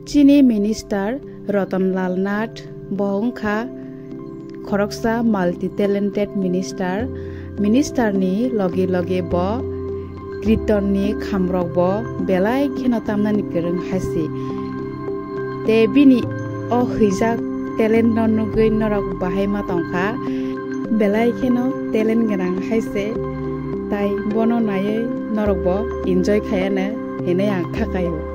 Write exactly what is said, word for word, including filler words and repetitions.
Chini minister Ratan Lal Nath bo wngkha khoroksa multi talented minister. Minister ni loge loge bo kirton ni khamrok bo belai kheno tamnani kwrwng hai se. Te bini o hwijak talent no nugwi norok bahai ma tongkha, belai kheno talent gwnang hai se, tai bono naiwi norok bo enjoy khaiya no hinwi ang kha kai o.